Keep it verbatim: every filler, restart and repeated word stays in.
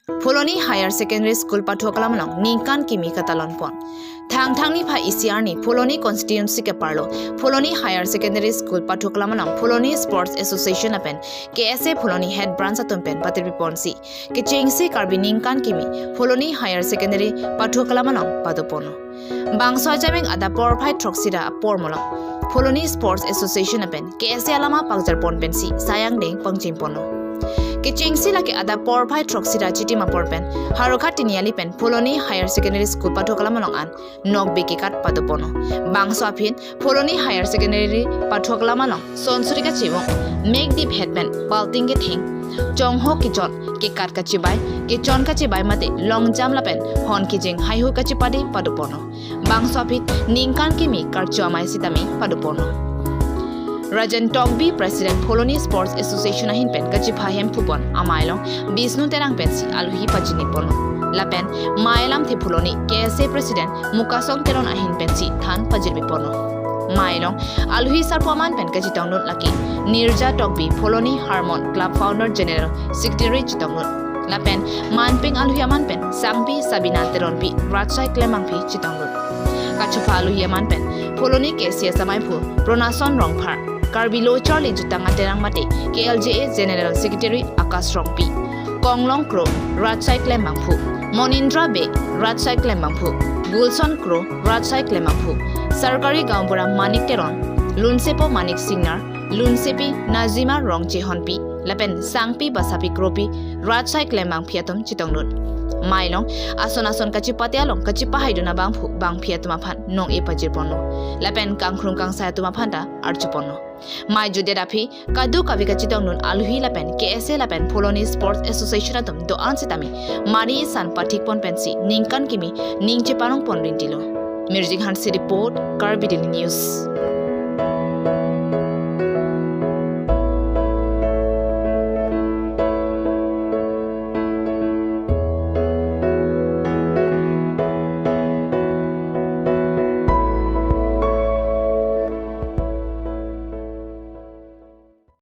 Phuloni Higher Secondary School Pathu Aklam along ningkan kimi katalon pon. Thangthang niphai isi arni Phuloni constituency ke-arlo Phuloni Higher Secondary School Pathu Aklam along Phuloni Sports Association lapen K S A Phuloni Head Branch atum pen patirpi ponsi kechengsi Karbi ningkan kimi Phuloni Higher Secondary Pathu Aklam along pado ponlo. Bangso ajameng adap porphai throksi ra apor malom Phuloni Sports Association lapen K S A alama pakjar pon pensi sayang deng pangcheng ponlo. Kechengsi lake adap porphai throksi ra chitim apor pen Harokha Tiniali pen Phuloni Higher Secondary School Pathu Aklam along an nokbe kekat pado ponlo. Bangso aphi Phuloni Higher Secondary Pathu Aklam along sonsuri kachevung, mekdip het pen balting ketheng, chongho kechon, kekat kachibai, kechon kachibai mate long jump lapen hon kejeng haihu kachipade pado ponlo. Bangso aphi ningkan kimi karcho amei sitame pado ponlo. Rajan Tokbi, President Phuloni Sports Association ahin pen kachipha hemphu pon amei along Bishnu Terang pensi alohi pachini ponlo. Lapen mei alamthe Phuloni K S A President Mukasong Teron ahin pensi than pajirpi ponlo. Mei along alohi sarpo aman pen kachetongdun lake Nirja Tokbi, Phuloni Harmon Club Founder General Secretary chetongdun. Lapen manpeng alohi aman pen Sangpi Sabina Teronpi, Rajshai Klembangpi chetongdun. Kachopha alohi aman pen Phuloni K C S amaiphu Pronason Rongphar, Karbi Lo Charli Jutang Aterang mate K L J A General Secretary Akash Rongpi, Konglong Kro, Rajshai Klembangphu, Monindra Bey, Rajshai Klembangphu, Gulson Kro, Rajshai Klembangphu, Sarkari Gaonbura Manik Teron, Lunsepo Manik Singnar, Lunsepi Nazima Rongchehonpi, lapen Sangpi Basapi Kropi, Rajshai Klembangpi atum chetongdun. Mei along ason ason kachipate along kachipahaidun abangphu bangphi atum aphan nong-e pajir ponlo. Lapen kangkrung kangsai atum aphan ta arju ponlo. Mei jutdet aphi kadokave kachetongdun alohi lapen K S A lapen Phuloni Sports Association atum do-an sitame mari isan pathik pon pensi ningkan kimi ning cheparong pon rintilo. Mirjing Hanse report, Karbi Daily News.